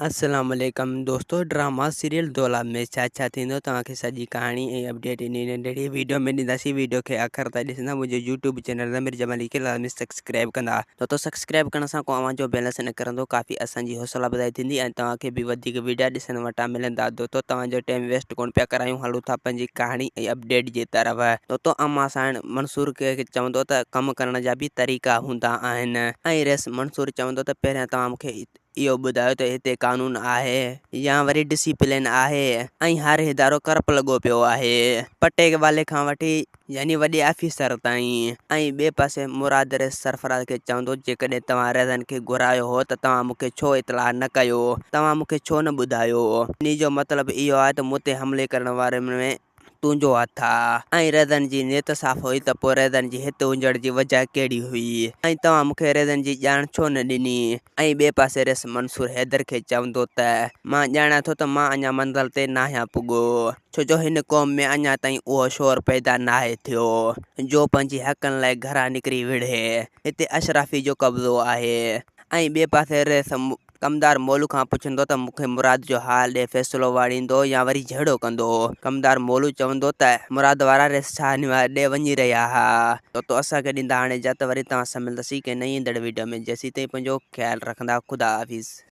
السلام عليڪم دوستو ڊراما سيريل دولاب ۾ ڇا ڇا ٿيندو توهان کي سڄي ڪهاڻي ۽ اپڊيٽ انهي ننڍڙي ويڊيو ۾ ڏينداسين ويڊيو کي آخر تائين ڏسندا منهنجو يوٽيوب چينل ضمير جمالي کي لازمي سبسڪرائب ڪندا دوستو سبسڪرائب ڪرڻ سان ڪو اوهان جو بيلنس نه ڪرندو ڪافي اسان جي حوصلا افزائي ٿيندي ۽ توهان کي به وڌيڪ ويڊيا ڏسڻ وٽان ملندا دوستو توهان جو ٽائيم ويسٽ ڪون پيا ڪرايون هلون ٿا پنهنجي ڪهاڻي ۽ اپڊيٽ جي طرف دوستو امان سائڻ منصور کي چوندو ته ڪم ڪرڻ جا به طريقا هوندا آهن ۽ ريس منصور چوندو ته پهريان توهان مون کي اهو ٻڌايو ته هتي قانون آهي يا وري ڊسيپلين آهي ۽ هر ادارو ڪرپٽ لڳو پيو آهي پٽيوالي کان وٺي يعني وڏي آفيسر تائين ۽ ٻئي پاسي مراد ريس سرفراز کي چوندو جيڪڏهن توهان رهزن کي گهرايو هو ته توهان مون کي ڇو اطلاع نه ڪيو توهان مون کي ڇو نه ٻڌايو انهي جو مطلب اهو آهي ته مون تي حملي ڪرڻ وارن ۾ تنهنجو هٿ آ ۽ رهزن جي نيت صاف هئي ته پوء رهزن جي هت هجڻ جي وجهه ڪهڙي هئي ۽ توهان مون کي رهزن جي ڄاڻ ڇو نه ڏني؟ ۽ ٻئي پاسي ريس منصور حيدر کي چوندو ته مان ڄاڻان ٿو ته مان اڃا منزل تي ناهيان پڳو ڇو جو هن قوم ۾ اڃا تائين اهو شعور پيدا ناهي ٿيو جو پنهنجي حقن لاء گهران نڪري وڙهي. هتي اشرافي جو قبضو آهي ۽ ٻئي پاسي ريس ڪمدار مولو کان پڇندو ته مون کي مراد جو حال ڏي فيصلو واڙيندو يا وري جهيڙو ڪندو. ڪمدار مولو چوندو ته مراد وارا ريس ڇا نوار ڏي وڃي رهيا ها. تو اسان کي ڏيندا هاڻي اجازت وري توهان سان ملنداسين ڪنهن نئين ايندڙ ويڊيو ۾ جيسين تائين پنهنجو خيال رکندا خدا حافظ.